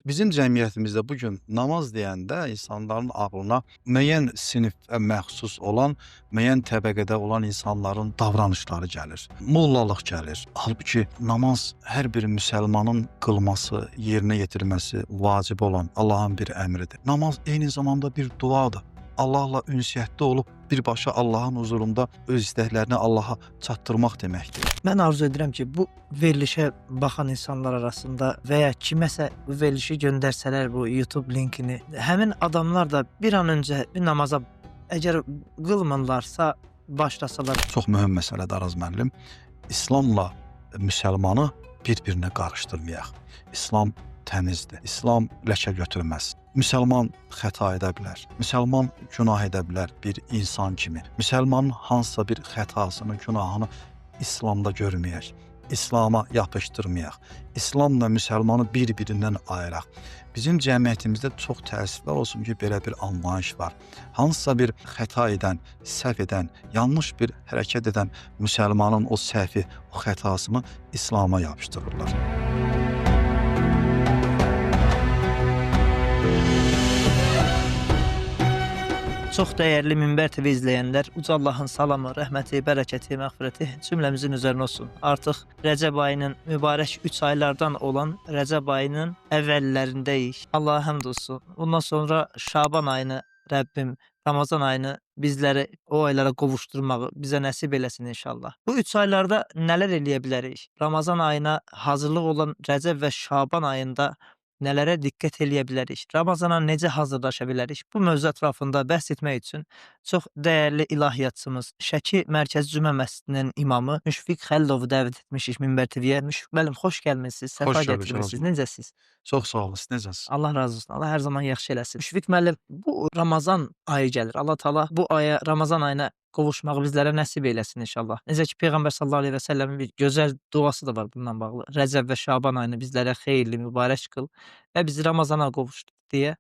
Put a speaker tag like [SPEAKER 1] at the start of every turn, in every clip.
[SPEAKER 1] Bizim cəmiyyətimizdə bu gün namaz deyəndə insanların ağlına müəyyən sinifə məxsus olan, müəyyən təbəqədə olan insanların davranışları gəlir. Mollalıq gəlir. Halbuki namaz hər bir müsəlmanın qılması, yerinə yetirməsi vacib olan Allahın bir əmridir. Namaz eyni zamanda bir duadır. Allahla ünsiyyətdə olub birbaşa Allahın huzurunda öz istəklərini Allaha çatdırmaq deməkdir.
[SPEAKER 2] Mən arzu edirəm ki, bu verilişə baxan insanlar arasında və ya kiməsə bu verilişi göndərsələr bu YouTube linkini, həmin adamlar da bir an öncə bir namaza əgər qılmırlarsa başlasalar.
[SPEAKER 1] Çox mühüm məsələdir Araz müəllim. İslamla müsəlmanı bir-birinə qarışdırmayaq. İslam təmizdir. İslam ləkə götürməz. Müsəlman xəta edə bilər. Müsəlman günah edə bilər bir insan kimi. Müsəlmanın hansısa bir xətasını, günahını İslamda görməyək. İslama yapışdırmayaq. İslamla müsəlmanı bir-birindən ayıraq. Bizim cəmiyyətimizdə çox təəssüflər olsun ki, belə bir anlayış var. Hansısa bir xəta edən, səhv edən, yanlış bir hərəkət edən müsəlmanın o səhvi, o xətasını İslama yapışdırırlar.
[SPEAKER 2] Çox dəyərli Minbər TV izləyənlər, uca Allahın salamı, rəhməti, bərəkəti, məğfirəti cümləmizin üzərinə olsun. Artıq Rəcəb ayının mübarək 3 aylardan olan Rəcəb ayının əvvəllərindəyik. Allaha həmd olsun. Bundan sonra Şaban ayını Rəbbim, Ramazan ayını bizləri o aylara qovuşdurmağı bizə nəsib eləsin inşallah. Bu 3 aylarda nələr eləyə bilərik? Ramazan ayına hazırlıq olan Rəcəb və Şaban ayında nələrə diqqət eləyə bilərik? Ramazana necə hazırlaşa bilərik? Bu mövzu ətrafında bəhs etmək üçün çox dəyərli ilahiyyatçımız, Şəki Mərkəzi Cümə Məscidinin imamı Müşfiq Xəlilovu dəvət etmişik Minbər TV-yə. Müşfiq müəllim, xoş gəlmisiniz, səfa gətirmisiniz. Necəsiniz?
[SPEAKER 1] Çox sağ olun, necəsiniz?
[SPEAKER 2] Allah razı olsun. Allah hər zaman yaxşı eləsin. Müşfiq müəllim, bu Ramazan ayı gəlir. Allah Taala bu aya, Ramazan ayına qovuşmağı bizlərə nəsib eləsin inşallah. Necə ki Peyğəmbər sallallahu əleyhi və səlləmin bir gözəl duası da var bununla bağlı. Rəcəb və Şaban ayını bizlərə xeyirli, mübarək qıl və bizi Ramazana qovuşdur deyə.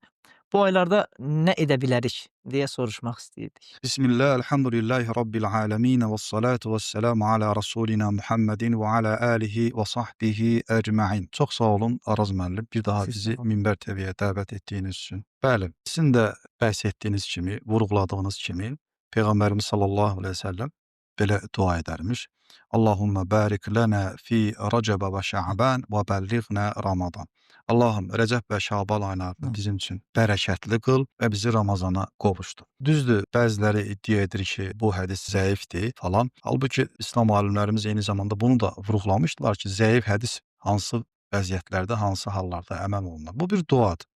[SPEAKER 2] Bu aylarda nə edə bilərik deyə soruşmaq istəyirdik.
[SPEAKER 1] Bismillah, elhamdülillahi rabbil alamin və salatu və selamu ala rasulina Muhammedin və ala alihi və sahbihi ecmain. Çox sağ olun Araz müəllim, bir daha bizi Minbər TV-yə dəvət etdiyiniz üçün. Bəli, sizin də bəhs etdiyiniz kimi, vurğuladığınız kimi Peyğəmbərimiz sallallahu əleyhi və səlləm belə dua edərmiş. Allahümme barik lənə fi Rəcəbə və Şaban və bəlliğnə Ramazan. Allahım, Rəcəb və Şaban aylarını bizim üçün bərəkətli qıl və bizi Ramazana qovuşdur. Düzdür, bəziləri iddia edir ki, bu hədis zəifdir falan. Halbuki İslam alimlərimiz eyni zamanda bunu da vurğulamışdılar ki, zəif hədis hansı vəziyyətlərdə, hansı hallarda əməl olunur. Bu bir duadır.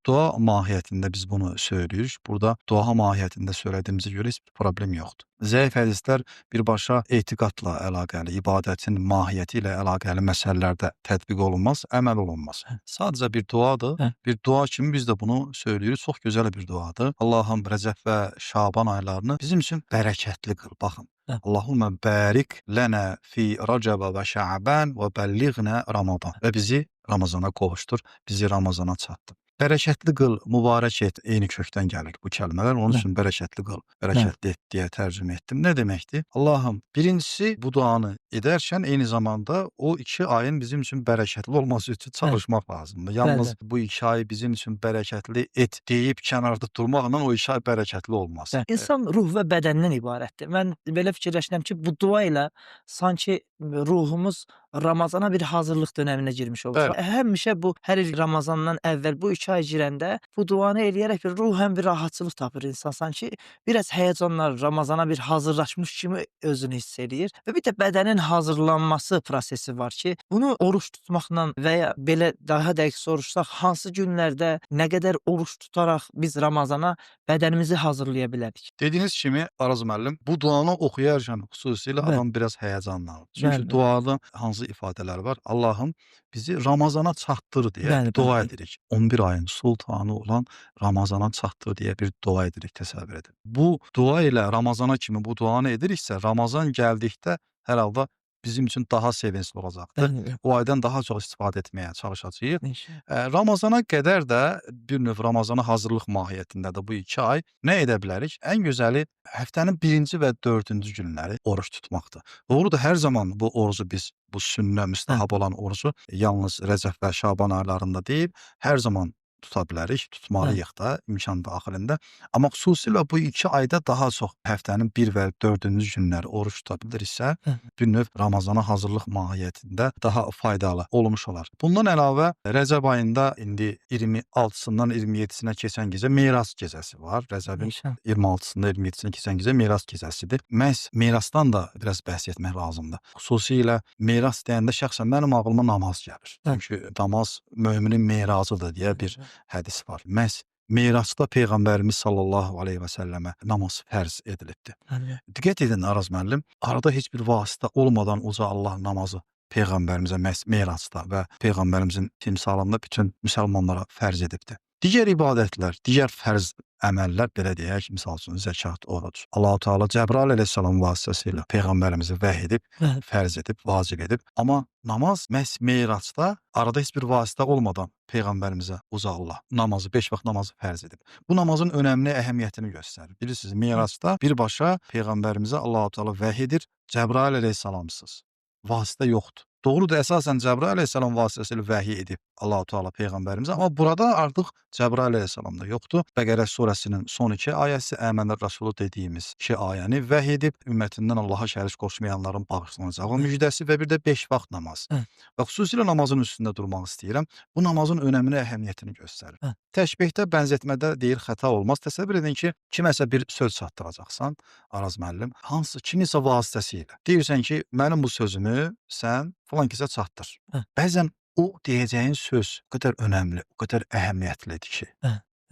[SPEAKER 1] Dua mahiyyətində biz bunu söyləyirik. Burada dua mahiyyətində söylədiyimizə görə heç bir problem yoxdur. Zəif hədislər birbaşa etiqadla əlaqəli, ibadətin mahiyyəti ilə əlaqəli məsələlərdə tətbiq olunmaz, əməl olunmaz. Sadəcə bir duadır. Bir dua kimi biz də bunu söyləyirik. Çox gözəl bir duadır. Allahım, Rəcəb və Şaban aylarını bizim üçün bərəkətli qıl. Baxın. Allahümme barik lənə fi Rəcəbə və Şaban və bəlliğnə Ramazan. Və bizi Ramazana qovuşdur, bizi Ramazana çatdır. Bərəkətli qıl, mübarək et, eyni kökdən gəlir bu kəlmələr. Onun üçün bərəkətli qıl, bərəkətli et deyə tərcümə etdim. Nə deməkdir? Allahım, birincisi bu duanı edərkən eyni zamanda o 2 ayın bizim üçün bərəkətli olması üçün çalışmaq lazımdır. Yalnız bu 2 ayı bizim üçün bərəkətli et deyib kənarda durmaqla o 2 ay bərəkətli olmaz.
[SPEAKER 2] İnsan ruh və bədəndən ibarətdir. Mən belə fikirləşirəm ki, bu dua ilə sanki ruhumuz Ramazana bir hazırlıq dönəminə girmiş olur. Həmişə bu hər il Ramazandan əvvəl bu 2 ay girəndə bu duanı eləyərək bir ruhən bir rahatçılıq tapır insan. Sanki biraz həyəcanlar, Ramazana bir hazırlaşmış kimi özünü hiss eləyir. Və bir də bədənin hazırlanması prosesi var ki, bunu oruç tutmaqla və ya belə daha dəqiq soruşsaq, hansı günlərdə nə qədər oruç tutaraq biz Ramazana bədənimizi hazırlaya bilərik?
[SPEAKER 1] Dediyiniz kimi Araz müəllim, bu duanı oxuyarkən xüsusilə adam biraz həyəcanlanır. Çünki duada hansı ifadələr var? Allahım bizi Ramazana çatdır deyə dua edirik. 11 ayın sultanı olan Ramazana çatdır deyə bir dua edirik, təsəvvür edin. Bu dua ilə Ramazana kimi bu duanı ediriksə, Ramazan gəldikdə hər halda bizim üçün daha sevincli olacaqdır.
[SPEAKER 2] Bəli.
[SPEAKER 1] O aydan daha çox istifadə etməyə çalışacağıq.
[SPEAKER 2] İnşallah.
[SPEAKER 1] Ramazana qədər də bir növ Ramazana hazırlıq mahiyyətindədir bu 2 ay. Nə edə bilərik? Ən gözəli həftənin 1-ci və 4-cü günləri oruc tutmaqdır. Doğrudur, hər zaman bu orucu biz, bu sünnə müstahab olan orucu yalnız Rəcəb və Şaban aylarında deyil, hər zaman tuta bilərik, tutmalıyıq da imkan daxilində. Amma xüsusilə bu 2 ayda daha çox həftənin 1 və 4-cü günləri oruc tuta biliriksə, bir növ Ramazana hazırlıq mahiyyətində daha faydalı olmuş olar. Bundan əlavə Rəcəb ayında indi 26-sından 27-sinə keçən gecə Meyras gecəsi var. Rəcəbin 26-sında 27-sinə keçən gecə Meyras gecəsidir. Məhz Meyrasdan da biraz bəhs etmək lazımdır. Xüsusilə Meyras deyəndə şəxsən mənim ağlıma namaz gəlir. Çünki namaz möminin meyracıdır deyə bir hədis var. Məhz Meyrasda Peyğəmbərimiz sallallahu aleyhi və səlləmə namaz fərz edilibdir. Diqqət edin Araz müəllim, arada heç bir vasitə olmadan uca Allah namazı Peyğəmbərimizə məhz Meyrasda və Peyğəmbərimizin timsalında bütün müsəlmanlara fərz edibdir. Digər ibadətlər, digər fərz əməllər, belə deyək, misal üçün zəkat, oruc. Allahu Teala Cəbrail əleyhissalam vasitəsilə Peyğəmbərimizi vəhy edib, fərz edib, vacib edib. Amma namaz məhz Meyracda arada heç bir vasitə olmadan Peyğəmbərimizə uca Allah namazı, 5 vaxt namazı fərz edib. Bu namazın önəmini, əhəmiyyətini göstərir. Bilirsiniz, Meyracda birbaşa Peyğəmbərimizə Allahu Teala vəhy edir, Cəbrail əleyhissalamsız. Vasitə yoxdur. Doğrudur, əsasən Cəbrail əleyhissalam vasitəsilə vəhy edib Allahu Teala Peyğəmbərimizə, amma burada artıq Cəbrail əleyhissalam da yoxdur. Bəqərə surəsinin son 2 ayəsi Əmələr Rəsulu dediyimiz 2 ayəni vəhy edib, ümmətindən Allaha şərik qoşmayanların bağışlanacağı müjdəsi və bir də 5 vaxt namaz. Və xüsusilə namazın üstündə durmaq istəyirəm. Bu namazın önəmini, əhəmiyyətini göstərir. Təşbihdə, bənzətmədə deyir xəta olmaz. Təsəvvür edin ki, kiməsə bir söz çatdıracaqsan, Araz müəllim, hansı kiminsə vasitəsilə. Deyirsən ki, mənim bu sözümü sən falan kəsə çatdır. Bəzən o deyəcəyin söz o qədər önəmli, o qədər əhəmiyyətlidir ki,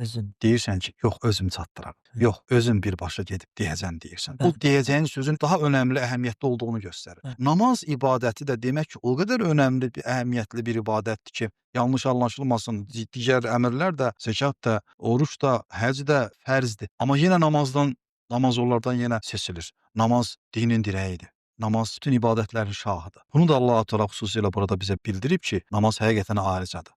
[SPEAKER 2] Özüm.
[SPEAKER 1] Deyirsən ki, yox, özüm çatdıraram. Yox, özüm birbaşa gedib deyəcəm deyirsən. Bu deyəcəyin sözün daha önəmli, əhəmiyyətli olduğunu göstərir. Namaz ibadəti də demək ki, o qədər önəmli, bir, əhəmiyyətli bir ibadətdir ki, yanlış anlaşılmasın, digər əmrlər də, zəkat da, oruc da, həc də fərzdir. Amma yenə namazdan, namaz onlardan yenə seçilir. Namaz dinin dirəyidir. Namaz bütün ibadətlərin şahıdır. Bunu da Allah-u Teala xüsusilə burada bizə bildirib ki, namaz həqiqətən ayrıcadır.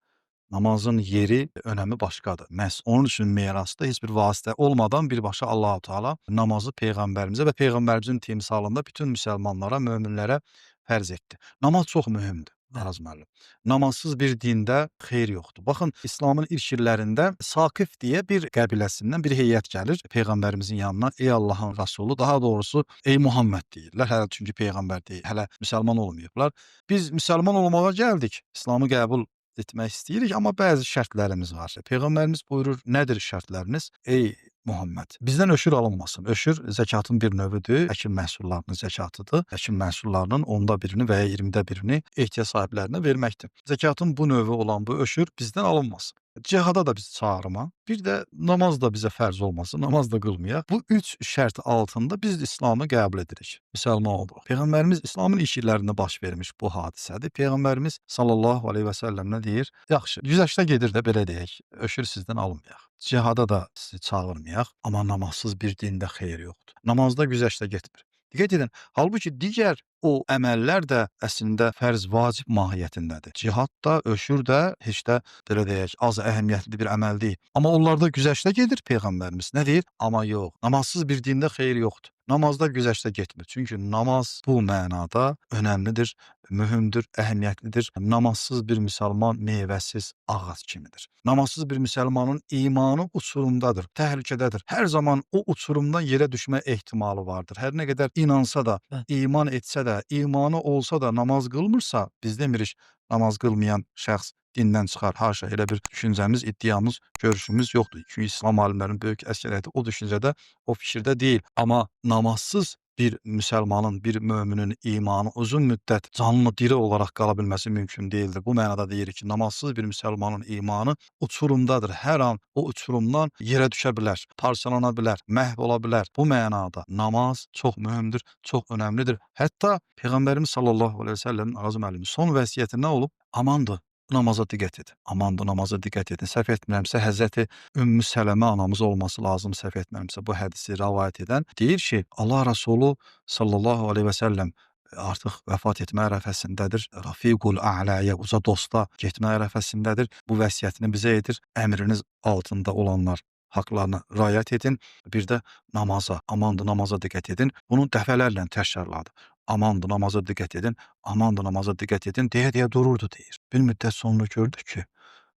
[SPEAKER 1] Namazın yeri, önəmi başqadır. Məhz onun üçün Meyrasda heç bir vasitə olmadan birbaşa Allah-u Teala namazı Peyğəmbərimizə və Peyğəmbərimizin timsalında bütün müsəlmanlara, möminlərə fərz etdi. Namaz çox mühümdür, Araz müəllim. Namazsız bir dində xeyir yoxdur. Baxın, İslamın ilk illərində Sakif deyə bir qəbiləsindən bir heyət gəlir Peyğəmbərimizin yanına. Ey Allahın Rəsulu, daha doğrusu ey Muhammed deyirlər. Hələ çünki Peyğəmbər deyil, hələ müsəlman olmayıblar. Biz müsəlman olmağa gəldik, İslamı qəbul etmək istəyirik, amma bəzi şərtlərimiz var. Peyğəmbərimiz buyurur, nədir şərtləriniz? Ey Muhammed, bizdən öşür alınmasın. Öşür zəkatın bir növüdür, əkin məhsullarının zəkatıdır. Əkin məhsullarının 1/10-ni və ya 1/20-ni ehtiyac sahiblərinə verməkdir. Zəkatın bu növü olan bu öşür bizdən alınmasın. Cihada da bizi çağırma, bir də namaz da bizə fərz olmasın, namaz da qılmayaq. Bu 3 şərt altında biz İslamı qəbul edirik, müsəlman oluruq. Peyğəmbərimiz İslamın ilk illərində baş vermiş bu hadisədir. Peyğəmbərimiz sallallahu aleyhi və səlləm nə deyir? Yaxşı, güzəştə gedir də belə deyək, öşür sizdən almayaq. Cihada da sizi çağırmayaq, amma namazsız bir dində xeyir yoxdur. Namazda güzəştə getmir. Diqqət edin, halbuki digər o əməllər də əslində fərz, vacib mahiyyətindədir. Cihad da, öşür də heç də belə deyək, az əhəmiyyətli bir əməl deyil. Amma onlarda güzəştə gedir Peyğəmbərimiz. Nə deyir? Amma yox, namazsız bir dində xeyir yoxdur. Namazda güzəştə getmir. Çünki namaz bu mənada önəmlidir, mühümdür, əhəmiyyətlidir. Namazsız bir müsəlman meyvəsiz ağac kimidir. Namazsız bir müsəlmanın imanı uçurumdadır, təhlükədədir. Hər zaman o uçurumdan yerə düşmə ehtimalı vardır. Hər nə qədər inansa da, iman etsə də, imanı olsa da namaz qılmırsa, biz demirik namaz qılmayan şəxs dindən çıxar. Haşa, elə bir düşüncəmiz, iddiamız, görüşümüz yoxdur. Çünki İslam alimlərinin böyük əksəriyyəti o düşüncədə, o fikirdə deyil. Amma namazsız bir müsəlmanın, bir möminin imanı uzun müddət canlı, diri olaraq qala bilməsi mümkün deyildir. Bu mənada deyirik ki, namazsız bir müsəlmanın imanı uçurumdadır. Hər an o uçurumdan yerə düşə bilər, parçalana bilər, məhv ola bilər. Bu mənada namaz çox mühümdür, çox önəmlidir. Hətta Peyğəmbərimiz sallallahu aleyhi və səlləmin Araz müəllimin son vəsiyyəti nə olub? Amandır, namaza diqqət edin. Amandır, namaza diqqət edin. Səhv etmirəmsə, Həzrəti Ümmü Sələmə anamız olması lazım, səhv etmirəmsə, bu hədisi rəvayət edən deyir ki, Allah Rəsulu sallallahu aleyhi və səlləm Artıq vəfat etmə ərəfəsindədir. Rafiqul A'laya, uca dosta getmə ərəfəsindədir. Bu vəsiyyətini bizə edir. Əmriniz altında olanlar haqlarına riayət edin. Bir də namaza, amandır namaza diqqət edin. Bunu dəfələrlə təkrarladı. Amandır namaza diqqət edin, amandır namaza diqqət edin deyə-deyə dururdu deyir. Bir müddət sonra gördük ki,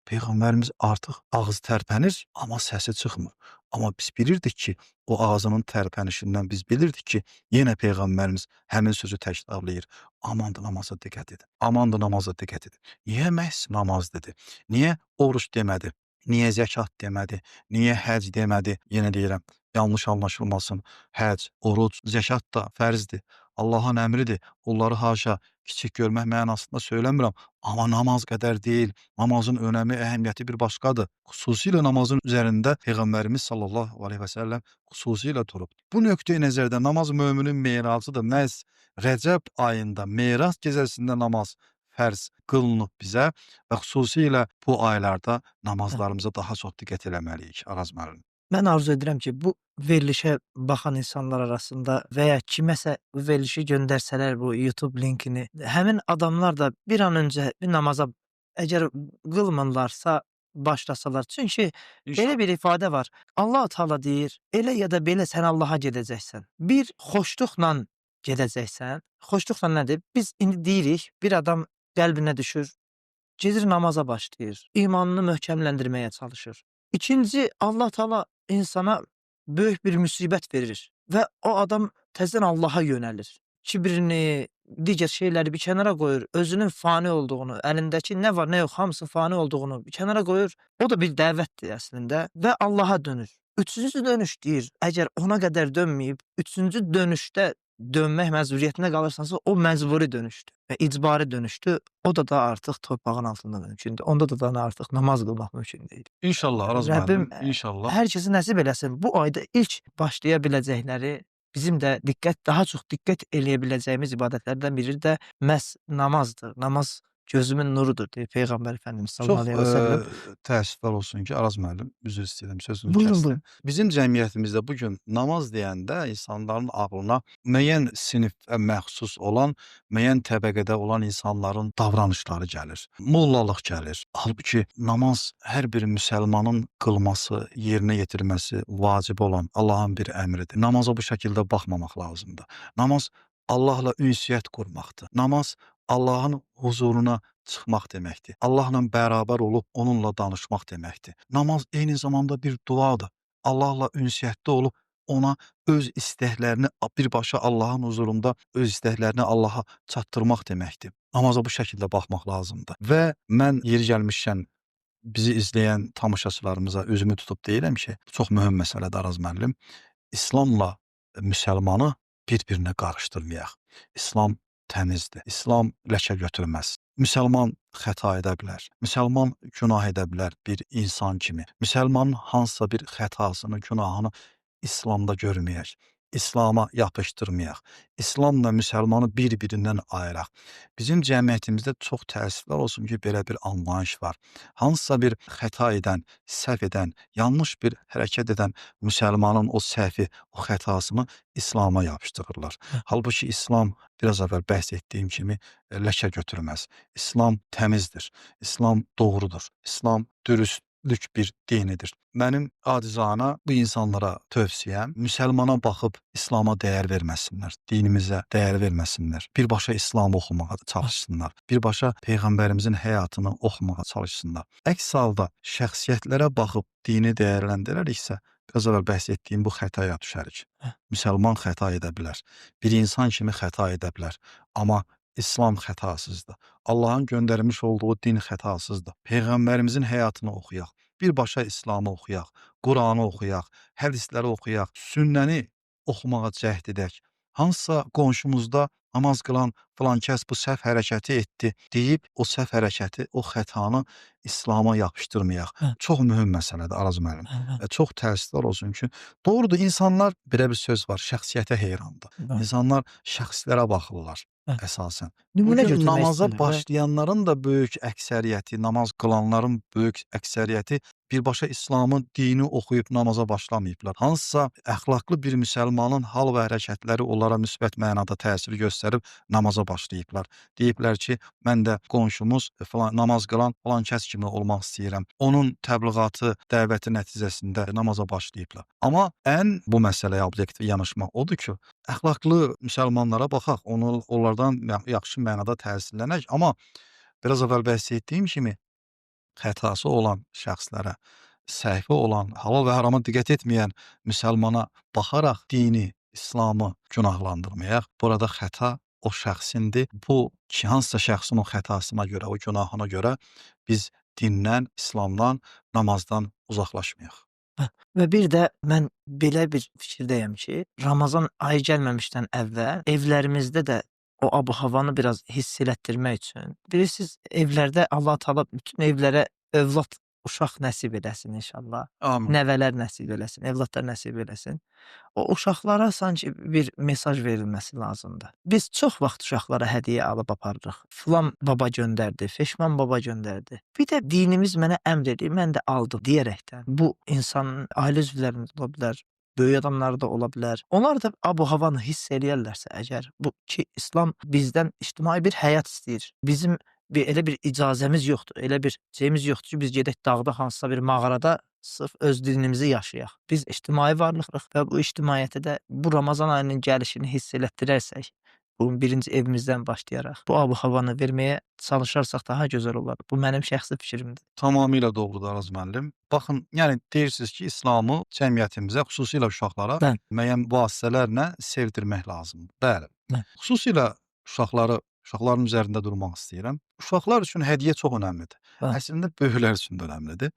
[SPEAKER 1] Peyğəmbərimiz artıq ağzı tərpənir, amma səsi çıxmır. Amma biz bilirdik ki, o ağzının tərpənişindən biz bilirdik ki, yenə Peyğəmbərimiz həmin sözü təkrarlayır. Amandır namaza diqqət edin. Amandır namaza diqqət edin. Niyə məhz namaz dedi? Niyə oruç demədi? Niyə zəkat demədi? Niyə həcc demədi? Yenə deyirəm, yanlış anlaşılmasın. Həcc, oruc, zəkat da fərzdir. Allahın əmridir. Onları haşa kiçik görmək mənasında söyləmirəm. Amma namaz qədər deyil. Namazın önəmi, əhəmiyyəti bir başqadır. Xüsusilə namazın üzərində Peyğəmbərimiz sallallahu aleyhi və səlləm xüsusilə durub. Bu nöqteyi nəzərdə namaz möminin meracıdır. Məhz Rəcəb ayında, Merac gecəsində namaz fərz qılınıb bizə və xüsusilə bu aylarda namazlarımıza daha çox diqqət eləməliyik, Araz müəllim.
[SPEAKER 2] Mən arzu edirəm ki, bu verilişə baxan insanlar arasında və ya kiməsə bu verilişi göndərsələr bu YouTube linkini, həmin adamlar da bir an öncə bir namaza əgər qılmırlarsa başlasalar. Çünki belə bir ifadə var. Allah Teala deyir, elə ya da belə sən Allaha gedəcəksən. Bir xoşluqla gedəcəksən. Xoşluqla nədir? Biz indi deyirik, bir adam qəlbinə düşür, gedir namaza başlayır, imanını möhkəmləndirməyə çalışır. İkinci, Allah Teala insana böyük bir müsibət verir və o adam təzədən Allaha yönəlir. Kibrini, digər şeyləri bir kənara qoyur, özünün fani olduğunu, əlindəki nə var nə yox hamısı fani olduğunu bir kənara qoyur. O da bir dəvətdir əslində və Allaha dönür. Üçüncü dönüş deyir, əgər ona qədər dönməyib, üçüncü dönüşdə dönmək məcburiyyətinə qalırsansa, o məcburi dönüşdür və icbari dönüşdür. O da artıq torpağın altında mümkündür. Onda da artıq namaz qılmaq mümkün deyil.
[SPEAKER 1] İnşallah Araz müəllim, inşallah.
[SPEAKER 2] Hər kəsi nəsib eləsin. Bu ayda ilk başlaya biləcəkləri, bizim də daha çox diqqət eləyə biləcəyimiz ibadətlərdən biri də məhz namazdır. Namaz gözümün nurudur deyir Peyğəmbər Efendimiz sallallahu aleyhi və səlləm.
[SPEAKER 1] Çox təəssüflər olsun ki, Araz müəllim, üzr istəyirəm, sözünü kəsdim. Buyurun. Bizim cəmiyyətimizdə bugün namaz deyəndə insanların ağlına müəyyən sinifə məxsus olan, müəyyən təbəqədə olan insanların davranışları gəlir. Mollalıq gəlir. Halbuki namaz hər bir müsəlmanın qılması, yerinə yetirməsi vacib olan Allahın bir əmridir. Namaza bu şəkildə baxmamaq lazımdır. Namaz Allahla ünsiyyət qurmaqdır. Namaz Allahın huzuruna çıxmaq deməkdir. Allahla bərabər olub onunla danışmaq deməkdir. Namaz eyni zamanda bir duadır. Allahla ünsiyyətdə olub ona öz istəklərini birbaşa Allahın huzurunda öz istəklərini Allaha çatdırmaq deməkdir. Namaza bu şəkildə baxmaq lazımdır. Və mən yeri gəlmişkən bizi izləyən tamaşaçılarımıza üzümü tutub deyirəm ki, çox mühüm məsələdir Araz müəllim. İslamla müsəlmanı bir-birinə qarışdırmayaq. İslam təmizdir. İslam ləkə götürməz. Müsəlman xəta edə bilər. Müsəlman günah edə bilər bir insan kimi. Müsəlmanın hansısa bir xətasını, günahını İslamda görməyək. İslama yapışdırmayaq. İslamla müsəlmanı bir-birindən ayıraq. Bizim cəmiyyətimizdə çox təəssüflər olsun ki, belə bir anlayış var. Hansısa bir xəta edən, səhv edən, yanlış bir hərəkət edən müsəlmanın o səhvi, o xətasını İslama yapışdırırlar. Halbuki İslam, biraz əvvəl bəhs etdiyim kimi, ləkə götürməz. İslam təmizdir, İslam doğrudur, İslam dürüstlük bir dinidir. Mənim acizana bu insanlara tövsiyəm, müsəlmana baxıb İslama dəyər verməsinlər, dinimizə dəyər verməsinlər, birbaşa İslamı oxumağa çalışsınlar, birbaşa Peyğəmbərimizin həyatını oxumağa çalışsınlar. Əks halda şəxsiyyətlərə baxıb dini dəyərləndirəriksə, biraz əvvəl bəhs etdiyim bu xətaya düşərik. Müsəlman xəta edə bilər, bir insan kimi xəta edə bilər, amma İslam xətasızdır. Allahın göndərmiş olduğu din xətasızdır. Peyğəmbərimizin həyatını oxuyaq, birbaşa İslamı oxuyaq, Quranı oxuyaq, hədisləri oxuyaq, sünnəni oxumağa cəhd edək. Hansısa qonşumuzda namaz qılan filan kəs bu səhv hərəkəti etdi deyib o səhv hərəkəti, o xətanı İslama yapışdırmayaq. Çox mühüm məsələdir Araz müəllim. Çox təəssüflər olsun ki, doğrudur, insanlar, belə bir söz var, şəxsiyyətə heyrandır. İnsanlar şəxslərə baxırlar əsasən. Bugün namaza başlayanların da böyük əksəriyyəti, namaz qılanların böyük əksəriyyəti Birbaşa İslamın dini oxuyub namaza başlamayıblar. Hansısa əxlaqlı bir müsəlmanın hal və hərəkətləri onlara müsbət mənada təsir göstərib namaza başlayıblar. Deyiblər ki, mən də qonşumuz filan namaz qılan filan kəs kimi olmaq istəyirəm. Onun təbliğatı, dəvəti nəticəsində namaza başlayıblar. Amma ən bu məsələyə obyektiv yanaşmaq odur ki, əxlaqlı müsəlmanlara baxaq, onlardan yaxşı mənada təsirlənək, amma biraz əvvəl bəhs etdiyim kimi xətası olan şəxslərə, səhvi olan, halal və harama diqqət etməyən müsəlmana baxaraq dini, İslamı günahlandırmayaq. Burada xəta o şəxsindir. Bu ki, hansısa şəxsin o xətasına görə, o günahına görə biz dindən, İslamdan, namazdan uzaqlaşmayaq.
[SPEAKER 2] Və bir də mən belə bir fikirdəyəm ki, Ramazan ayı gəlməmişdən əvvəl evlərimizdə də o ab-havanı biraz hiss elətdirmək üçün. Bilirsiniz, evlərdə Allah Taala bütün evlərə övlad, uşaq nəsib eləsin inşallah.
[SPEAKER 1] Amin.
[SPEAKER 2] Nəvələr nəsib eləsin, evladlar nəsib eləsin. O uşaqlara sanki bir mesaj verilməsi lazımdır. Biz çox vaxt uşaqlara hədiyyə alıb aparırıq. Filan baba göndərdi, feşman baba göndərdi. Bir də dinimiz mənə əmr edir, mən də aldım deyərəkdən. Bu insanın ailə üzvlərində ola bilər, böyük adamlar da ola bilər. Onlar da ab-havanı hiss eləyərlərsə əgər, bu ki İslam bizdən ictimai bir həyat istəyir. Bizim elə bir icazəmiz yoxdur, elə bir şeyimiz yoxdur ki, biz gedək dağda hansısa bir mağarada sırf öz dinimizi yaşayaq. Biz ictimai varlıqıq və bu ictimaiyyətə də bu Ramazan ayının gəlişini hiss elətdirərsək, bunun birinci evimizdən başlayaraq bu ab-havanı verməyə çalışarsaq daha gözəl olar. Bu mənim şəxsi fikrimdir.
[SPEAKER 1] Tamamilə doğrudur Araz müəllim. Baxın, yəni deyirsiniz ki, İslamı cəmiyyətimizə, xüsusilə uşaqlara müəyyən vasitələrlə sevdirmək lazımdır. Bəli. Xüsusilə uşaqların üzərində durmaq istəyirəm. Uşaqlar üçün hədiyyə çox önəmlidir. Əslində böyüklər üçün də önəmlidir.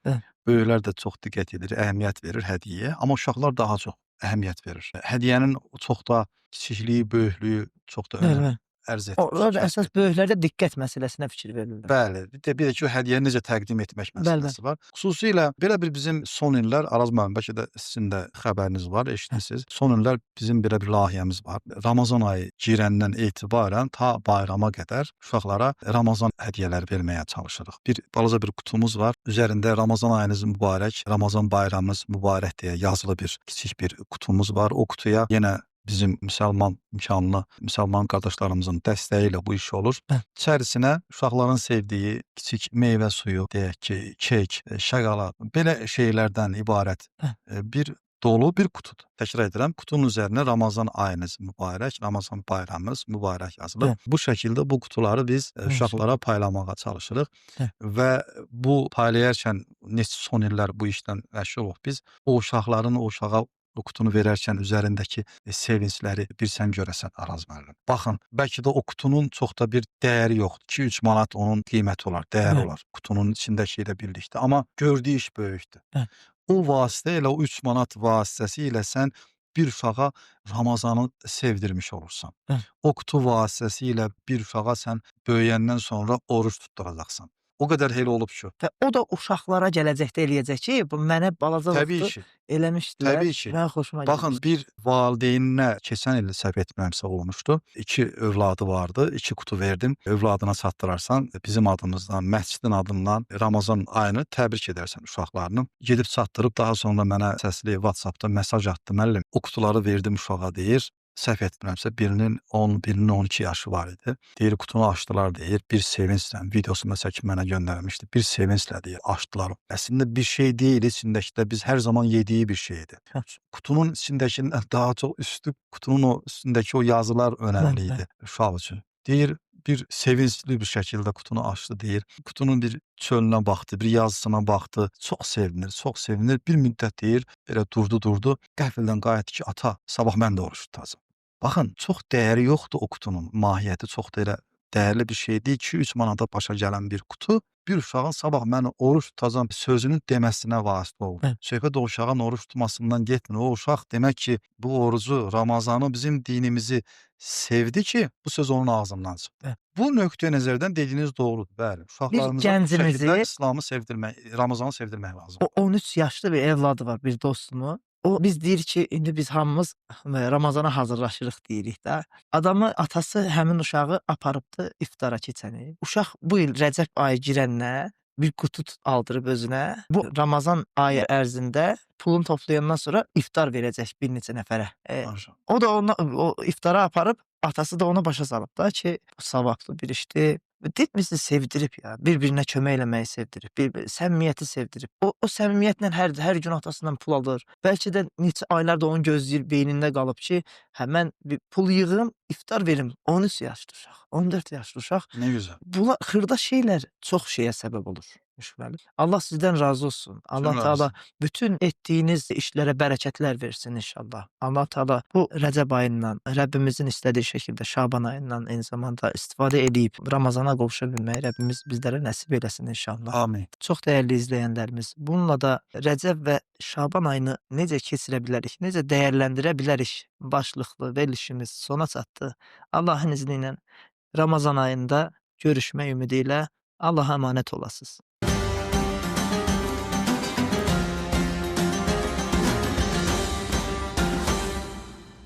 [SPEAKER 1] Böyüklər də çox diqqət edir, əhəmiyyət verir hədiyyəyə, amma uşaqlar daha çox əhəmiyyət verir. Hədiyyənin çox da kiçikliyi, böyüklüyü çox da önəmli ərz etmir.
[SPEAKER 2] Onlar əsas böyüklərdə diqqət məsələsinə fikir verirlər.
[SPEAKER 1] Bəli, bir də ki, o hədiyyəni necə təqdim etmək məsələsi var. Xüsusilə belə bir bizim son illər, Araz müəllim, bəlkə də sizin də xəbəriniz var, eşitmisiniz. Son illər bizim belə bir layihəmiz var. Ramazan ayı girəndən etibarən ta bayrama qədər uşaqlara Ramazan hədiyyələri verməyə çalışırıq. Bir balaca bir qutumuz var. Üzərində Ramazan ayınız mübarək, Ramazan bayramınız mübarək deyə yazılı bir kiçik bir qutumuz var. O qutuya yenə bizim müsəlman imkanlı, müsəlman qardaşlarımızın dəstəyi ilə bu iş olur. İçərisinə uşaqların sevdiyi kiçik meyvə suyu, deyək ki, kek, şokolad, belə şeylərdən ibarət bir dolu bir qutudur. Təkrar edirəm, qutunun üzərinə Ramazan ayınız mübarək, Ramazan bayramınız mübarək yazılır. Bu şəkildə bu qutuları biz uşaqlara paylamağa çalışırıq və bu paylayarkən neçə son illər bu işlə məşğul oluq biz, o uşaqların o uşağa o qutunu verərkən üzərindəki sevincləri bir sən görəsən Araz müəllim. Baxın, bəlkə də o qutunun çox da bir dəyəri yoxdur. 2-3 manat onun qiyməti olar, dəyəri olar qutunun içindəki ilə birlikdə. Amma gördüyü iş böyükdür. O vasitə ilə, o 3 manat vasitəsilə sən bir uşağa Ramazanı sevdirmiş olursan. O qutu vasitəsilə bir uşağa sən böyüyəndən sonra oruc tutduracaqsan. O qədər elə olub ki.
[SPEAKER 2] Və o da uşaqlara gələcəkdə eləyəcək ki, bu mənə balaca vaxtı eləmişdilər.
[SPEAKER 1] Təbii ki.
[SPEAKER 2] Mən xoşuma
[SPEAKER 1] gəlmişdi. Baxın, bir valideyninə keçən il səhv etmirəmsə olmuşdu. 2 övladı vardı, 2 qutu verdim. Övladına çatdırarsan, bizim adımızdan, məscidin adından Ramazan ayını təbrik edərsən uşaqlarını. Gedib çatdırıb, daha sonra mənə səsli WhatsApp-da mesaj atdı. Müəllim, o qutuları verdim uşağa deyir. Səhv etmirəmsə birinin 10, birinin 12 yaşı var idi. Deyir, qutunu açdılar deyir, bir sevinclə, videosunu çəkib mənə göndərmişdi. Bir sevinclə deyir, açdılar. Əslində bir şey deyil, içindəki də biz hər zaman yediyi bir şeydir. Qutunun içindəkindən daha çox üstü, qutunun o üstündəki o yazılar önəmli idi uşaq üçün. Deyir, bir sevincli bir şəkildə qutunu açdı deyir. Qutunun bir çölünə baxdı, bir yazısına baxdı. Çox sevinir, çox sevinir. Bir müddət deyir, belə durdu. Qəfildən qayıtdı ki, ata, sabah mən də oruç tutacağam. Baxın, çox dəyəri yoxdur o qutunun. Mahiyyəti çox da elə dəyərli bir şey deyil. 2-3 manata başa gələn bir qutu bir uşağın sabah mən oruç tutacağam sözünün deməsinə vasitə oldu. Söhbət o uşağın oruç tutmasından getmir. O uşaq demək ki, bu orucu, Ramazanı, bizim dinimizi sevdi ki, bu söz onun ağzından çıxdı. Bu nöqteyi nəzərdən dediyiniz doğrudur. Bəli, uşaqlarımıza bu şəkildə İslamı sevdirmək, Ramazanı sevdirmək lazımdır.
[SPEAKER 2] O 13 yaşlı bir evladı var bir dostumun. O biz deyir ki, indi biz hamımız Ramazana hazırlaşırıq deyirik də. Adamı atası həmin uşağı aparıbdı iftara keçən il. Uşaq bu il Rəcəb ayı girəndə Bir qutu aldırıb özünə. Bu Ramazan ayı ərzində pulunu toplayandan sonra iftar verəcək bir neçə nəfərə.
[SPEAKER 1] Maşallah.
[SPEAKER 2] O da ona o iftara aparıb, atası da ona başa salıb da ki, bu savablı bir işdir. Bizi sevdirib ya, bir-birinə kömək eləməyi sevdirib, bir səmimiyyəti sevdirib. O səmimiyyətlə hər gün atasından pul alır. Bəlkə də neçə aylardır onu gözləyir, beynində qalıb ki, hə mən bir pul yığım, iftar verim. 13 yaşlı uşaq, 14 yaşlı uşaq.
[SPEAKER 1] Nə gözəl.
[SPEAKER 2] Bunlar xırda şeylər çox şeyə səbəb olur. Müşfiq müəllim. Allah sizdən razı olsun. Allah
[SPEAKER 1] Cümləmizdən.
[SPEAKER 2] Taala bütün etdiyiniz işlərə bərəkətlər versin inşallah. Allah Taala bu Rəcəb ayından Rəbbimizin istədiyi şəkildə Şaban ayından eyni zamanda istifadə edib Ramazana qovuşa bilməyi Rəbbimiz bizlərə nəsib eləsin inşallah.
[SPEAKER 1] Amin.
[SPEAKER 2] Çox dəyərli izləyənlərimiz, bununla da Rəcəb və Şaban ayını necə keçirə bilərik, necə dəyərləndirə bilərik başlıqlı verilişimiz sona çatdı. Allahın izni ilə Ramazan ayında görüşmək ümidi ilə Allaha əmanət olasınız.